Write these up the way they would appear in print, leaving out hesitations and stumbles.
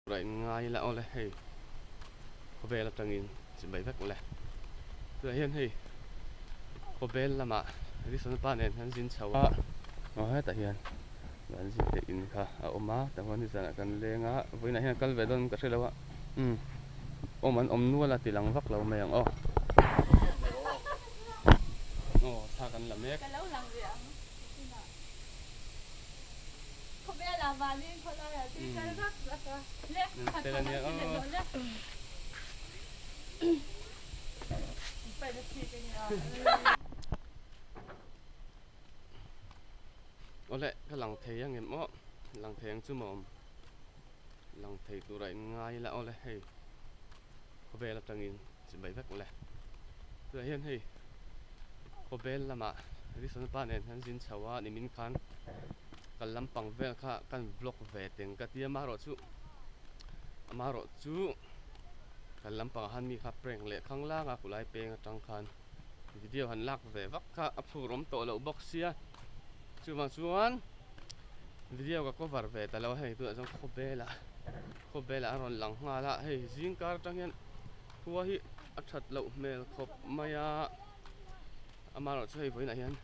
Tura in ngai ila awle hei khawvel atangin chibai vek ule tunah hian hei khawvel lamah Edison pa nen an zin chho a aw hetah hian an zin te in kha a awm a tah huan nizanah kan leng a vawiinah hian kal ve dawn ka hre lo a umm awm an awm nual a ti lang vak lo mai ang aw aw thla kan la mek. Khawvel ah mahni khawlai ah tui kal rak rak a le khat khat an ti leh dawn le. Awle ka lang thei ang em aw lang thei ang chu maw lang thei tura in ngai ila awle hei khawvel atangin chibai vek ule tunah hian hei khawvel lamah Edison pa nen an zin chho a nimin khan kal lampang vel kha kan vlog ve teng ka tia amaherawhchu amaherawhchu kal lampangah khan mi kha prank leh khang lang a kulai peng atang khan video han lak ve vak kha a phur awm tawh loh bawk sia chuvang chuan video ka cover ve ta lo a hei tunah chuan khawvelah khawvelah a rawn lang nghal a hei zing kar atang hian khua hi a that loh hmel khawp mai a amaherawhchu hei vawiinah hian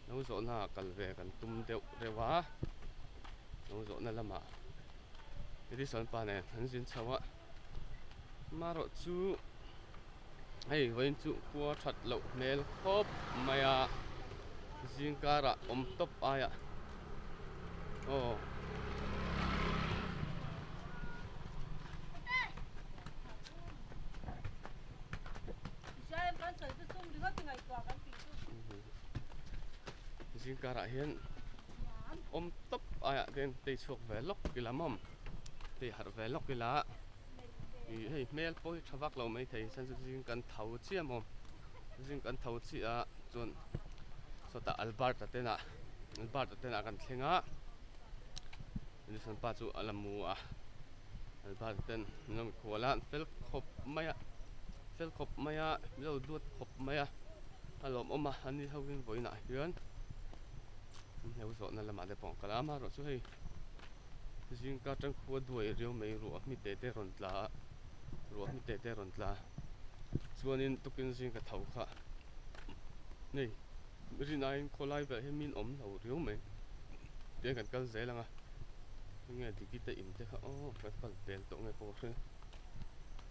lo zawhna ah kal ve kan tum deuh reuh a lo zawhna lamah Edison pa nen an zin chho a amaherawhchu hei vawiin chu khua that loh hmel khawp mai a zing karah awm tawp aiah aw. Zingkarah hian awm tawp aiah te hian tei chhuak ve lawk ila mawm tei harh ve lawk ila ih hei hmel pawh hi tha vak lo maithei chuan chu zing kan tho chiah maw zing kan tho chiah a chuan sawtah Albert-a te inah Albert-a te inah kan thleng a Edison pa chu a la mu a Albert-a ten min rawn khual a fel khawp mai a fel khawp mai a min lo duat khawp mai a a lawmawm a ani ho in vawiinah hian an heu zawhna lamah te pawh an kal a amaherawhchu hei zingka atang khua duai riau mai ruah hmi te te rawn tla a ruah hmi te te rawn tla chuanin tukin zingka tho kha hei rinaiin khawlai velah hian min awm lo riau mai tiang kan kal zel ang a enge diki te in te kha aw kan kal pel tawh nge pawh ka hre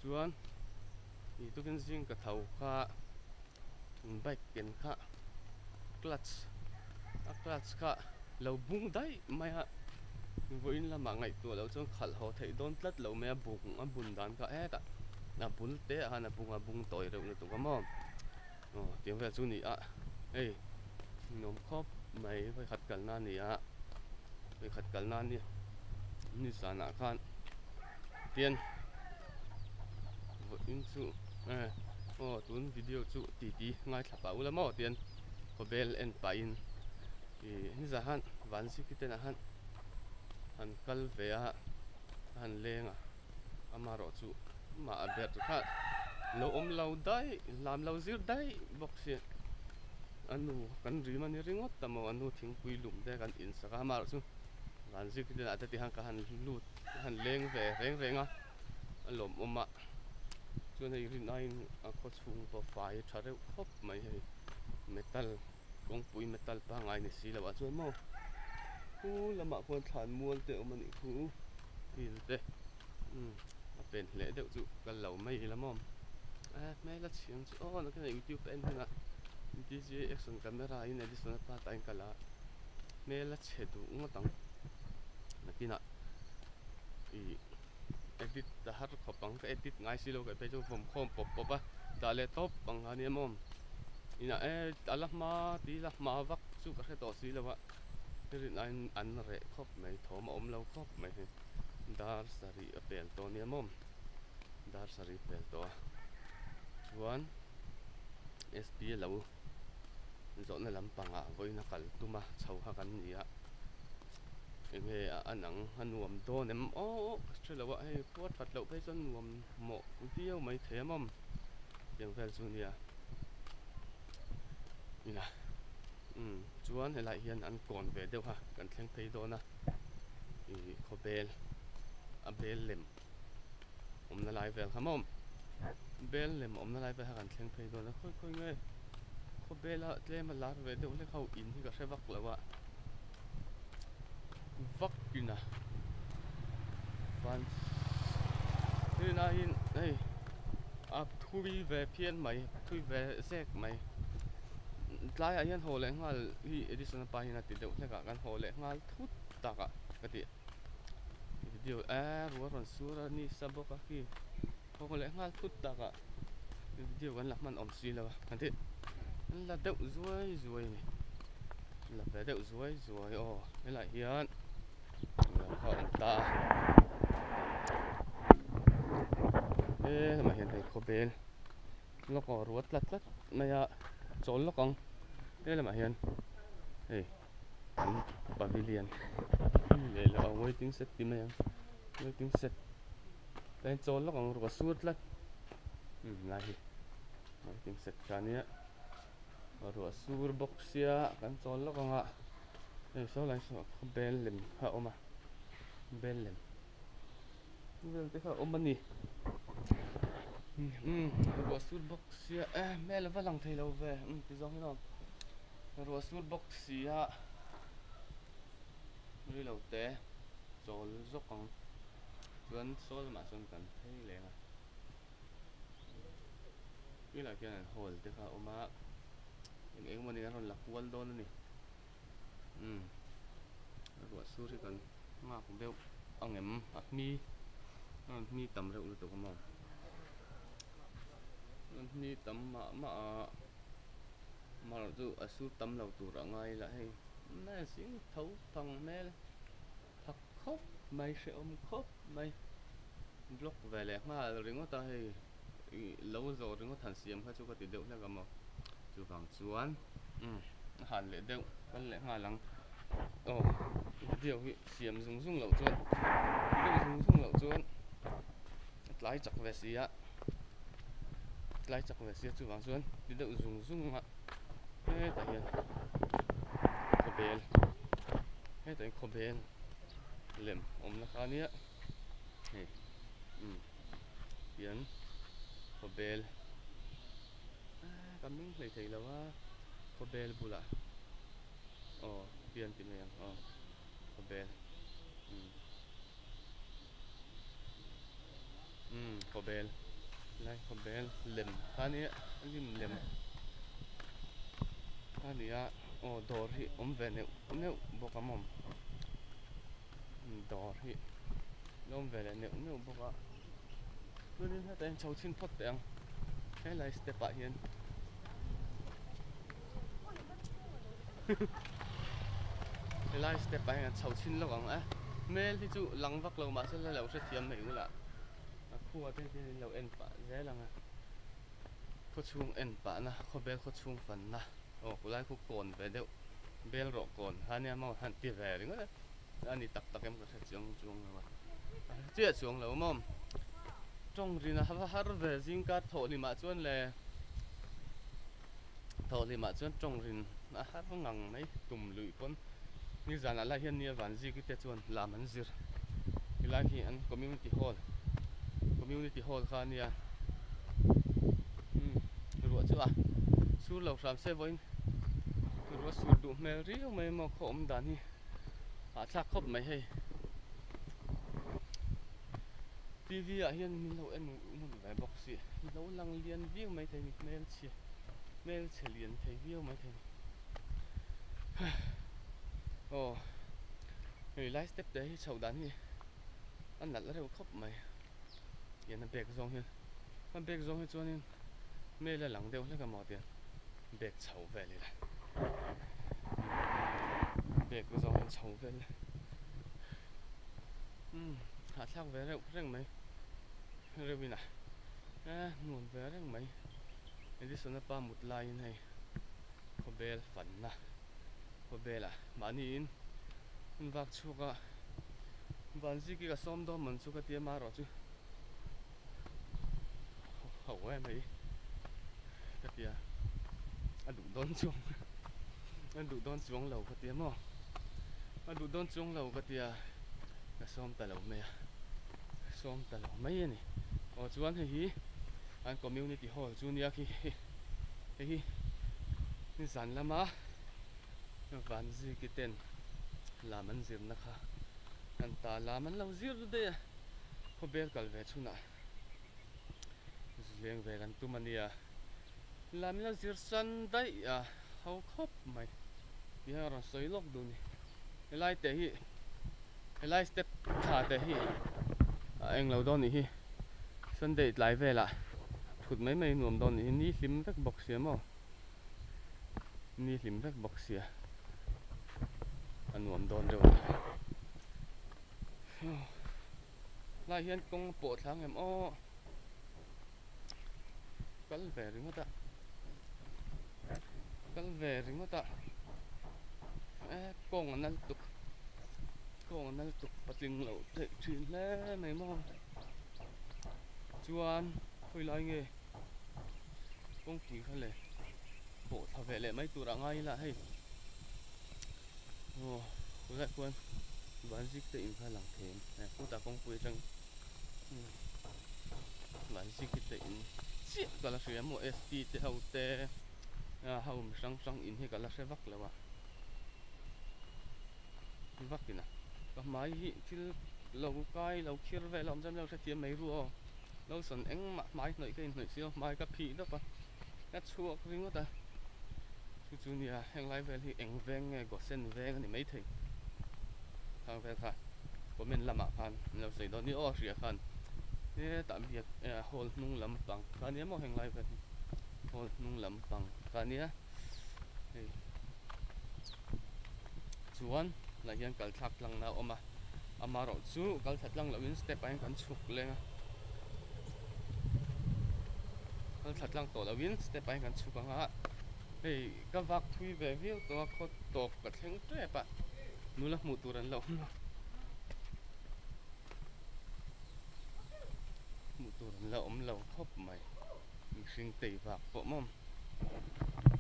chuan ih tukin zing ka tho kha bike ken kha clutch a clutch kha lo bung daih mai a vawiin lamah ngaihtuah loh chuan khalh haw theih dawn tlat lo mai a bung a bun dan kha hetah a bul te ah khan a bung a bung tawi reuh lutuk a maw. Aw tiang vel chu a ni a hei nuam khawp mai vawikhat kalna a ni a vawikhat kalna a ni nizanah khan tian vawiin chu eh aw tun video chu titi ngaithla pah ula maw tian khawvel en pahin ih nizan khan vanziki te ah khan an kal ve a a han leng a. Amaherawhchu mah a ber kha lo awm lo daih lam lo zir daih bawk si a nu kan rim a ni ringawt ta maw a nu thingpui lum te kan insak a amaherawhchu vanzik te ah te ti khan ka han lut ka han leng ve reng reng a a lawmawm a chuan hei rin aiin a khaw chhung pawh fai tha reuh khawp mai hei metal kawngpui metal pangngai ni si lo ah chuan maw khu lamah khuan thlan mual te a awm a nih khu. Thil te umm a pen hleh deuh chu kal lo mai ila maw eh hmel a chhiam chu aw nakin youtube a en hunah D_J action camera in edison a pa tain kal a hmel a chhe duh ngawt ang nakinah ih edit a har khawp ang ka edit ngai si lo ka phei chu vawm khawm pawp pawp a dah leh tawp ang a nia maw inah eh a la hma ti ila hma vak chu ka hre tawh si lo a. Rin aiin an reh khawp mai thawm a awm lo khawp mai hei dar sarih a pel tawh nia maw dar sarih pel tawh a chuan sp a lo zawhna lampangah vawiin a kal tum a chho kha kan ni a enge a an ang a nuam dawn em aw ka hre lo a hei khua that loh phei chuan nuam mawh viau mai thei a maw tiang vel chu nia ina. Umm chuan helaiah hian an kawn ve deuh a kan thleng phei dawn a ih khawbel a bel lem awmna lai vel kha maw bel lem awmna lai vel kha kan thleng phei dawn a khawi khawi nge khawbela tlem a lar ve deuh hlek ho in hi ka hre vak lo a vak in a van rin aiin hei a thui ve phian mai thui ve zek mai tlaiah hian haw leh nghal hi Edison a pa hian a ti deuh hlek a kan haw leh nghal thut tak a ka ti video eh ruah rawn sur a ni sa bawk a khi haw leh nghal thut tak a video kan la hman awm si lo a kan ti an la deuh zuai zuai a ni an la ve deuh zuai zuai aw helaiah hian lo kha a awm ta a he lamah hian hei khawbel lawk aw ruat tlat tlat mai a chawl lawk ang he lamah hian hei an pavilion leh lo a waiting shed ti mai ang waiting shed ta hian chawl lawk ang ruah sur tlat umm lai hi waiting shed kha ania ruah sur bawk sia kan chawl lawk ang a hei saw lai saw khawbel lem kha a awm a bel lem vel te kha a awm a ni umm ruah sur bawk sia eh hmel a va lang thei lo ve umm ti zawng hi lawm. Ruah sur bawk si a ri lo te chawl zawk ang chuan saw lamah chuan kan phei leng a helaiah khian an hall te kha a awm a eng eng emawni an rawn la kual dawn a ni umm ruah sur hi kan nghak deuh ang em a hmi a rawn hmi tam reuh lutuk a maw a rawn hmi tam mah mah a. Amaherawh chu a sur tam lo tur a ngai la hei nai zing tho phang hmel phak khawp mai hrehawm khawp mai block ve leh nghal ringawt a hei ih lo zawh ringawt han siam kha chu ka ti deuh hlek a maw chuvang chuan umm a han leh deuh kal leh nghal ang aw video hi siam zung zung loh chuan deuh zung zung loh chuan a tlai chak ve si a. Tlai chak ve sia chuvang chuan ti deuh zung zung a hetah hian khawbel hetah hian khawbel lem awmna kha ania hei umm tian khawbel ka ming hlei thei lo a khawbel bulah aw tian ti mai ang aw khawbel umm. Umm khawbel lai khawbel lem kha ania a lim lem kha ania aw dawr hi awm ve neuh neuh bawk a maw dawr hi la awm ve leh neuh neuh bawk a chuanin hetah hian chho chhin phawt teh ang helai step ah hian helai step ah hian kan chho chhin lawk ang a hmel hi chu lang vak lo mahse la lo hrethiam mai ula a khua te hian in lo en pah zel ang a khaw chhung en pah na khawbel khaw chhung fan na aw khulai khu kawn ve deuh bel rawh kawn kha nia maw han ti ve ringawt a ani tak tak em ka hre chiang chuang lo a a hre chiah chuang lo maw tawng rin a va har ve zingkar thawh hlimah chuan le. Thawhhlimah chuan tawng rin a har ngang mai tum luih pawn nizanah lai hian nia Vanziki te chuan lam an zir helai hi an community hall community hall kha ania umm ruah chu a sur lo hram se vawiin ruah sur duh hmel riau mai maw khaw awm dan hi hahthlak khawp mai hei. T_V ah hian min lo en ngun ve bawk si lo lang lian viau mai thei ni hmelchhe hmelchhe lian thei viau mai thei ni aw hei lai step te hi chhoh dan hi a nalh reuh khawp mai tian a bag zawng hian a bag zawng hi chuanin hmel a lang deuh hlek a maw tian bag chho vel ila bag zawng hian chho vel ila. Umm hahthlak ve reuh reng mai reuhin a eh nuam ve reng mai Edison a pa mut laiin hei khawbel fanna khawbelah mahniin in vak chhuak a Vanziki ka sawm dawn man chu ka tia marawh chu ho em mai ka tia a duh dawn chuang a duh dawn chuang lo ka tia maw. A duh dawn chuang lo ka tia ka sawm ta lo mai a. sawm ta lo mai a ni. Aw chuan hei hi an community hall chu nia khi hei hi nizan lama Vanziki ten lam an zirna kha an ta lam an lo zir daih a, khawbel kal ve chhunah zileng ve kan tum a nia. Lam ila zir san daih a ho khawp mai tih hian a rawn sawi lawk duh a ni. Helai te hi helai step thla te hi a eng lo dawn nih hi Sunday tlai velah thut mai mai nuam dawn nih hi ni hlim vek bawk sia maw ni hlim vek bawk sia a nuam dawn deuh a Lai hian kawng a pawh thla ang em aw kal ve ringawt a kal ve ringawt a e kawng a nal tuk kawng a nal tuk patling loh theih thin hle mai maw chuan khawi lai nge kawngpui kha le pawh thla ve leh mai tur a ngai ila hei. Aw tunah chuan Vanzik te in kha a lang thei a kutah kawngpui atang Vanzik te in chiah ka la hria maw ST te ho te ho mi hrang hrang in hi ka la hre vak lo a vak in a ka hmai hi thil lo kai lo khir vel a awm chuan lo hrethiam mai ru aw lotion engmah hmai hnawih ka inhnawih si a hmai ka phih dawp a. Ka chhuak ringawt a, chu chu nia heng lai vel hi eng veng nge Gosen veng a ni maithei khang vel kha comment lamah khan an lo sawi dawn ni aw hria khan hetah biak hall hnung lampang kha nia maw heng lai vel hi hall hnung lampang kha nia hei chuan lah hian kal thlak tlang na a awm a amaherawh chu kal thla tlang loh in step ah hian kan chhuk leng a. Kal thla tlang tawh loin step ah hian kan chhuk ang a, hei ka vak thui ve viau tawh a khaw tawp ka thleng tep a, nula hmuh tur an lo awm lo, hmuh tur an la awm lo khawp mai, mihring tei vak pawh maw,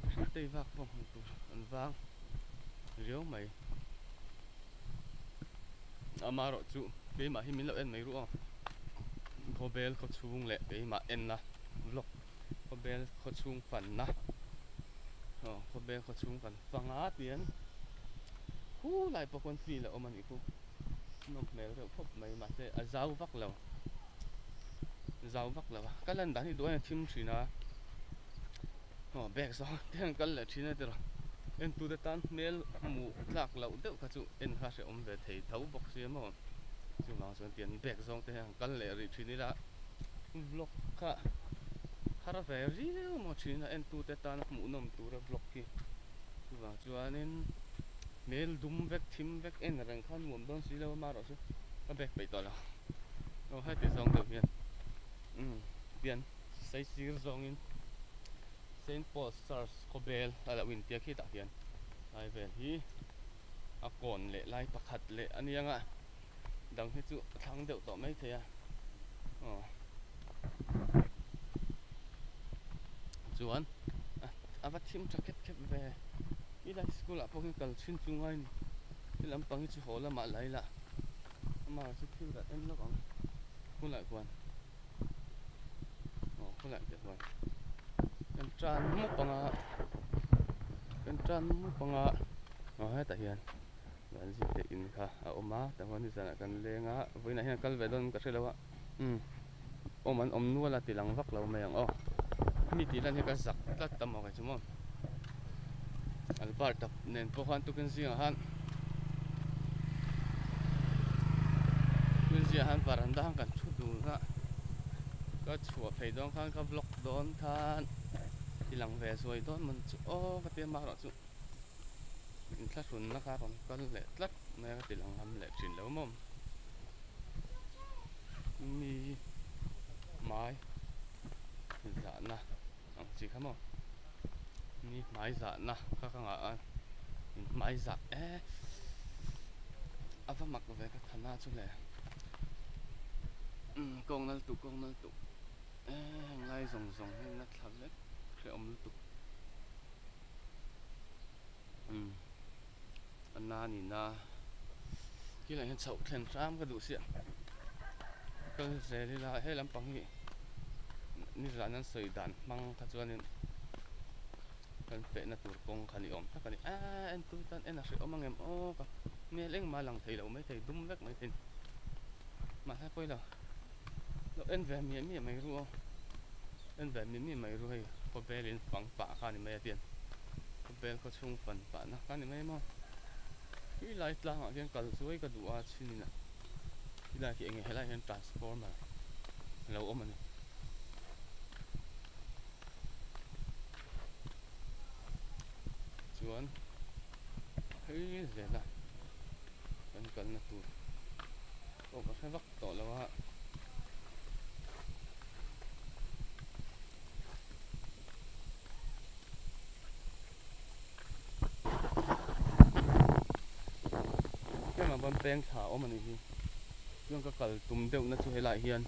mihring tei vak pawh hmuh tur an vang riau mai, amaherawhchu keimah hi min lo en mai ruh aw. Khawbel khaw chhung leh keimah enna vlog khawbel khaw chhung fanna aw khawbel khaw chhung kan fang a tian khu lai pawh khawn field a awm a nih khu nawm hmel reuh khawp mai mahse a zau vak lo zau vak lo a ka lan dan hi duh a thim thin a aw bag zawng te an kal leh thin a tiraw entute tan hmel hmuh tlak loh deuh kha chu en kha hrehawm ve thei tho bawk sia maw. Chuvang chuan tiang bag zawng te hian kal leh rih thin ila vlog kha har ve riau maw thin a entute tana hmuhnawm tura vlog hi chuvang chuanin hmel dum vek thim vek en reng kha nuam dawn si lo amaherawhchu ka bag peih tawh lo aw heti zawng deuh hian umm tian saisir zawngin Saint Paul's Church khawbel a lo intia khitah hian lai vel hi. a kawn leh lai pakhat leh a nia nga dang hi chu a thlang deuh tawh mai thei a aw chuan a va thim tha khep khep ve i lai school ah pawh hian kal chhin chu ngai ni he lampang hi chu haw lamah la ila amah chu thil kan en lawk ang hunah khuan aw khawlai te chuan kan tan mup ang a kan tan mup ang a aw hetah hian vanzing te in kha a awm a tah huan nizanah kan leng a vawiinah hian kal ve dawn ka hre lo a umm awm an awm nual a ti lang vak lo mai ang aw mi tih lan hi ka zak tlat ta maw kei chu maw Albert-a nen pawh khan tukin zingah khan tukin zingah khan varanda khan kan thu dun a ka chhuah phei dawn khan ka vlog dawn khan ti lang ve zuai dawn man chu aw ka tia marawh chu inthlahrunna kha a rawn kal leh tlat mai a ka ti lang ngam leh thin lo maw mi hmai zahna. Ang chi kha maw ni hmai zahna kha ka ngah a in hmai zah e a va mak ve ka thana chu le umm kawng nal tuk kawng nal tuk e heng lai zawng zawng hi na thla vek hrehawm lutuk umm a na ni na thil ah hian chhoh thlen hram ka duh sia. Kal zel ila he lampang hi nizan an sawi dan hmang kha chuanin kan fehna tur kawng kha ni awm tak a ni. Aaa en tu tan en a hrehawm ang em aw ka hmel engmah a lang thei lo maithei dum vek maithei mahse pawilo lo en ve miah miah mai ru aw en ve miah miah mai ru hei khawvel in fang pah kha a ni mai a tiang khawvel khaw chhung fan pahna kha a ni mai maw khi lai tlangah khian kal zuai ka duh a chhin a. Helai hi enge helai hian transformer a lo awm a ni. Chuan hei zela kan kalna tur pawh ka hre vak tawh lo a. Tlema ban peng thla a awm a nih hi chuan ka kal tum deuh na chu helaiah hian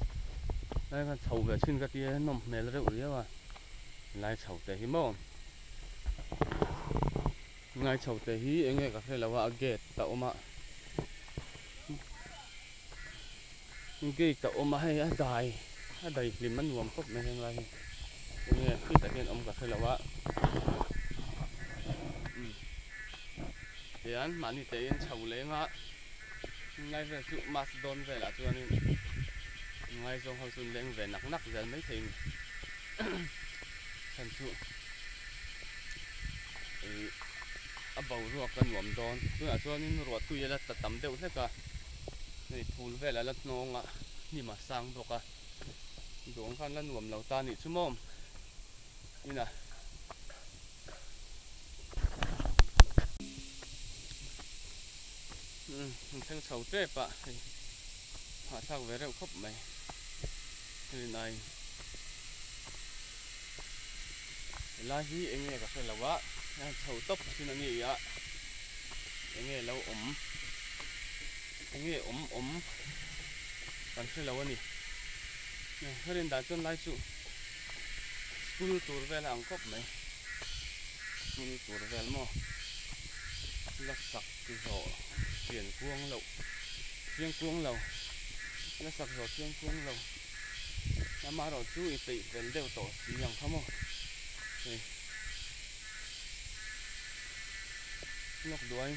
helai khan chho ve chhin ka tia nawm hmel reuh riau a helai chho te hi maw helai chho te hi eng nge ka hre lo a a gate a awm a gate a awm a hei a dai a dai hlim a nuam khawp mai heng lai hi enge khitah hian awm ka hre lo a umm tihian mahni te in chho leng a lai vel chu mask dawn velah chuanin ngaizawng ho chu an leng ve nak nak zel maithei a ni chhan chu ih a boruak a nuam dawn tunah chuanin ruah tui a la tla tam deuh hlek a hei phul vel a la hnawng a hnim a sang bawk a duang khan la nuam lo ta anih chu maw inah umm an thleng chho tep a hei hahthlak ve reuh khawp mai rinai helai hi eng nge ka hre lo a a chho tawp thin a ni a eng nge lo awm eng nge awm awm kan hre lo a ni ka rin dan chuan lai chu school tur vel a ang khawp mai school tur vel maw la sak zawh chian kuang loh chiang kuang lo la sak zawh chiang kuang lo. Amaherawh chu i peih fel deuh tawh si ang kha maw hei lawk duai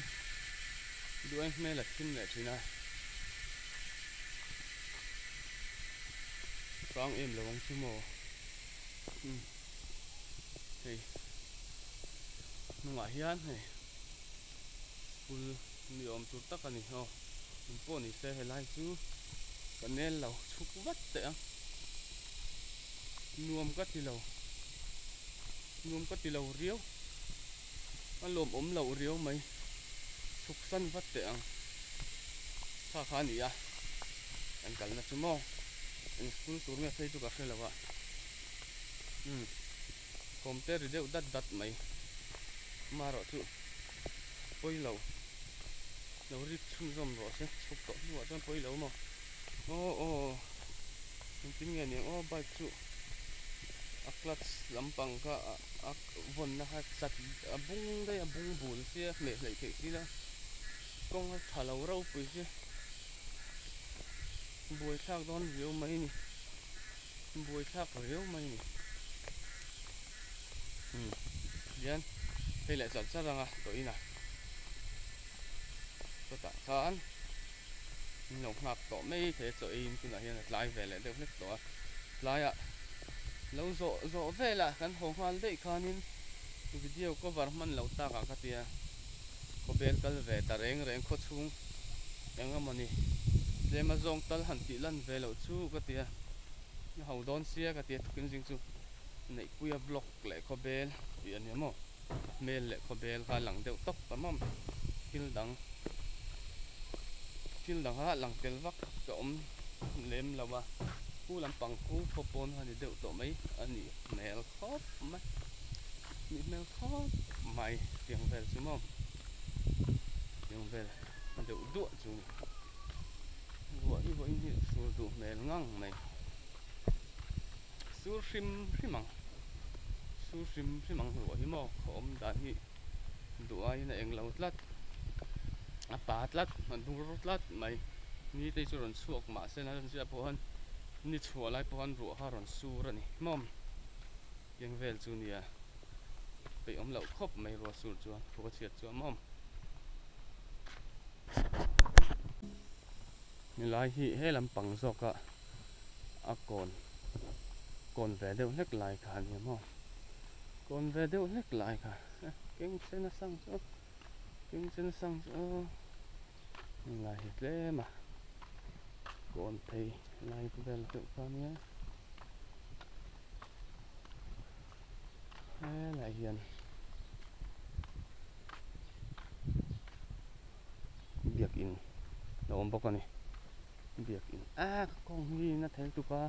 duai hmel a thim leh thin a kang em lo ang chu maw umm hei hnungah hian hei school ni awm tur tak a ni aw. Eng pawh ni se helai chu ka nel lo chhuk vat teh ang nuam ka ti lo nuam ka ti lo riau a lawmawm loh riau mai chhuk san vat teh ang kha kha a ni a kan kalna chu maw eng school tur nge phei chu ka hre lo a umm thawm te ri deuh dat dat mai amaherawh chu pawi lo. Lo rik chhunzawm rawh se chhuk tawh hnuah chuan pawi lo maw aw aw engtin nge niang aw bike chu a clutch lampang kha a vawnna kha chat a bung daih a bung bul sia hmeh hleih theih si la kawng a tha lo ropui sia buaithlak dawn riau mai a ni buaithlak riau mai a ni umm tihian hei leh char char anga tawh inah. Chutah khan min lo nghak tawh mai thei a chaw eiin tunah hian a tlai ve leh deuh hlek tawh a tlaiah lo zawh zawh velah kan haw nghal daih khanin video cover hman lo takah ka tia khawbel kal ve ta reng reng khaw chhung eng emawni tlem a zawng tal han tih lan ve loh chu ka tia a ho dawn sia ka tia tukin zing chu Neihpuia vlog leh khawbel tih a ni maw. Hmel leh khawbel kha a lang deuh tawp ta mawm thil dang thil dang kha lang tel vak ka awm lem lo a khu lampang khu khaw pawn kha ni deuh tawh mai a nih hmel khawp mai nih hmel khawp mai tiang vel chu maw tiang vel deuh duah chu a ni ruah hi vawiin hi sur duh hmel ngang mai. Sur hrim hrim ang sur hrim hrim ang ruah hi maw khaw awm dan hi duh aiin a englo tlat a pa tlat a dur tlat mai ni te chu rawn chhuak mahse na chuan pawh hian. Ni chhuah lai pawh khan ruah kha a rawn sur a ni hmawm. Keng vel chu nia peih awm loh khawp mai ruah sur chuan khua chhiat chu a mawm. Helai hi he lampang zawka a kawn kawn ve deuh hlek lai kha a nia maw kawn ve deuh hlek lai kha keng chen a sang chu keng chen a sang chu helai hi tlem a kawn phei lai vel deuh kha a nia. Helai hian biakin a awm bawk a ni biakin ah ka kawng hi in a thel tuk a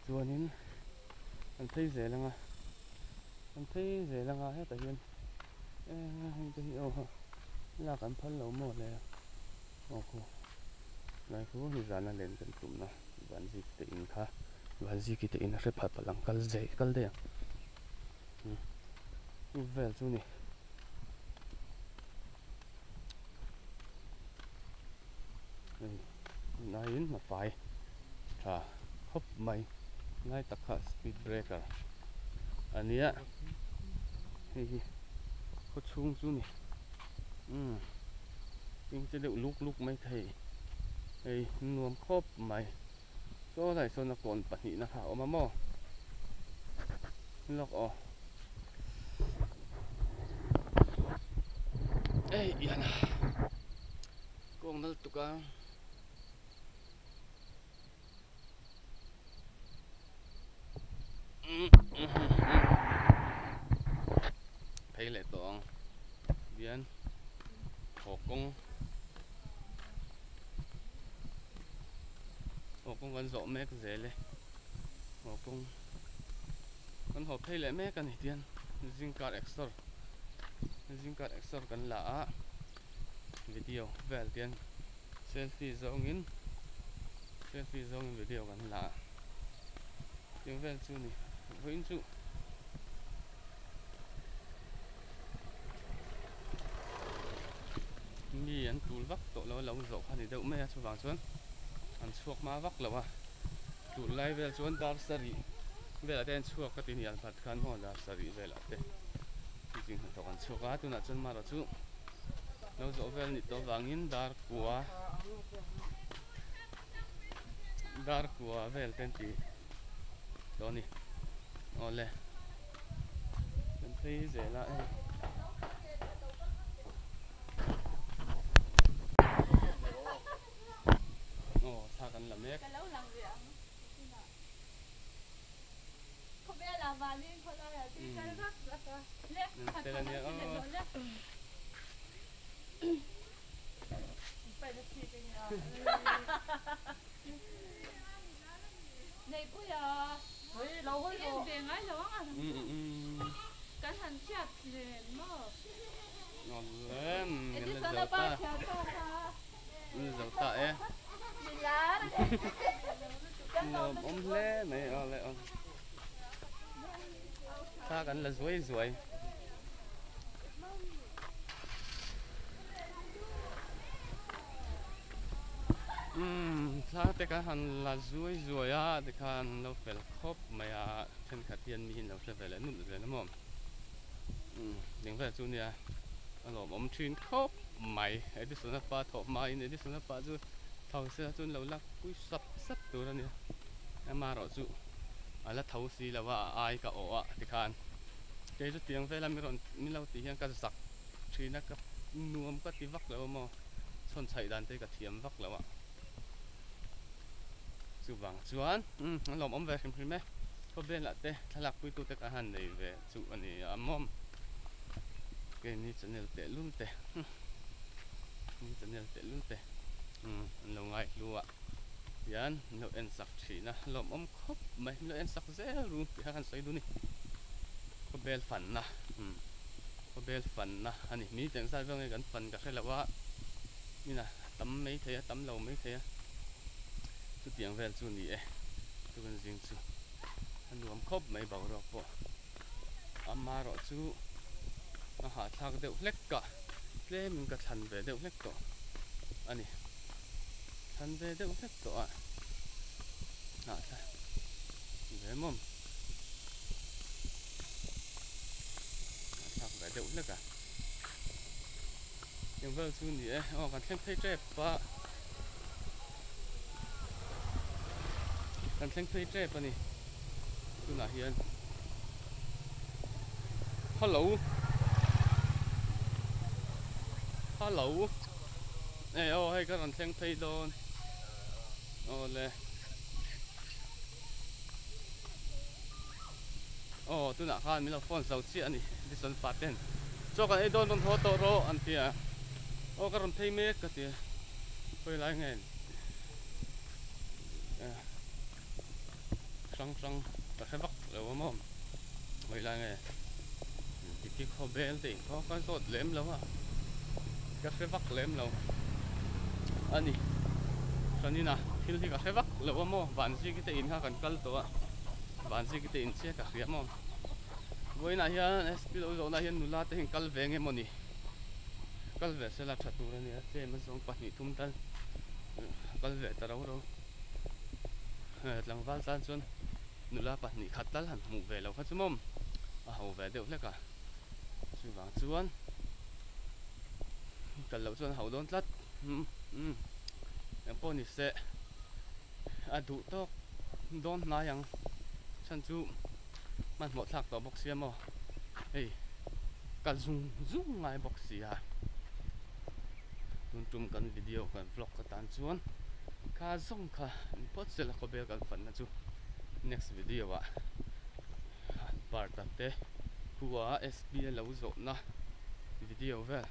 chuanin kan phei zel ang a kan phei zel ang a hetah hian eng heng te hi aw lak an phal lo maw le aw khu lai khu nizana len kan tumna vanzik te in kha. Vanziki te in a hre phat palh ang kal zeh kal daih ang chu vel chu ni hei tunlaiin a fai tha khawp mai lai tak kha speed breaker a nia hei hi khaw chhung chu ni umm eng che deuh luk luk mai thei hei nuam khawp mai. Saw lai sawn a kawn pahnihna kha a awm a maw? Lawk aw. Ei ian a. Kawng nal tuk a. Phei leh tawh ang. Bian haw kawng. Haw kawng kan zawh mek zel e haw kawng kan haw phei leh mek a ni tian zingkar exer zingkar exer kan la a video vel tian selfie zawngin selfie zawngin video kan la a tiang vel chu ni vawiin chu. Mi an tul vak tawh lo a lo zawh kha ni deuh mai a chuvang chuan an chhuak hma vak lo a tul lai vel chuan dar sarih velah te an chhuak ka ti hnial phat khan maw dar sarih velah te zing hnathawk an chhuak a tunah chuan marawh chu lo zawh vel a nih tawh avangin dar kua dar kua vel te an ti tawh a ni awle. Kan phei zel a hei. Aw thla kan la mek. Ka lo lang ve ang tunah. Khawvel ah vanin khawlai ah tui kal vak vak a. Le khat khat ang chi leh zawh le. Neihpuia i en ve ngai lo ang a kan han hriat nen maw. Edison a pa thiam pa kha. Mi lar a ni. Nuam awm hle mai awle aw. Thla kan la zuai zuai. Umm thla te kan han la zuai zuai a tikhan an lo fel khawp mai a thenkhat hian mi hi an lo hre ve leh nulh zel a maw umm eng vel chu nia a lawmawm thin khawp mai Edison a pa thawh hmain Edison a pa chu tho sela chuan lo lak pui sap sap tur a nia amaherawhchu a la tho si lo a a ai ka awh a tikhan kei chu tiang vela mi rawn mi lo tih hian ka zak thin a ka nuam ka ti vak lo a maw chhawn chhaih dan te hi ka thiam vak lo a chuvang chuan umm a lawmawm ve hrim hrim e khawvelah te thlalak pui tute ka han nei ve chu a ni a mawm keini channel tehlul te ni channel tehlul te umm an lo ngaihlu a hian an lo en sak thin a lawmawm khawp mai an lo en sak zel ru tih kha kan sawi dun a ni khawvel fanna umm. Khawvel fanna a ni. Mi cheng zat vel nge kan fan ka hre lo a, ina tam mai thei a, tam lo mai thei a, chutiang vel chu ni e, chu kan zing chu a nuam khawp mai boruak pawh. Amaherawh chu a hahthlak deuh hlek a, tlemin ka thlan ve deuh hlek tawh a ni, thlan ve deuh hlek tawh a. Hahthlak ve mawm. Hahthlak ve deuh hlek a. Eng vel chu ni e. Aw kan thleng phei tep a. Kan thleng phei tep a ni. Tunah hian Hello Hello Ei aw hei ka rawn thleng phei dawn. Aw le. Aw tunah khan min lo phone zo chiah a ni Dison pa ten chaw kan ei dawn rawn haw tawh rawh an ti a aw ka rawn phei mek ka ti a khawi lai nge hrang hrang ka hre vak lo a maw khawi lai nge Diki khawbel te in khaw ka zawt lem lo a ka hre vak lem lo a ni hranina thil hi ka hre vak lo a maw Vanziki te in kha kan kal tawh a Vanziki te in chiah ka hria maw vawiinah hian SP lo zawhna hian nula te hi kal ve nge mawni kal ve sela tha tur a nia tlem a zawng pahnih thum tal kal ve ta ro ro tlangval tan chuan nula pahnih khat tal han hmuh ve lo kha chu mawm a ho ve deuh hlek a chuvang chuan kal loh chuan a ho dawn tlat umm umm engpawh ni se a duh tawk dawn hnai ang chhan chu hmanhmawh thlak tawh bawk sia maw hei kal zung zung ngai bawk sia tun tum kan video kan vlog ka tan chuan kha zawng kha ni phawt sela khawvel kan fanna chu next video ah parta te khua sp a lo zawhna video vel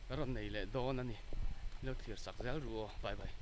ka rawn nei leh dawn a ni lo thlir sak zel ru aw bye bye.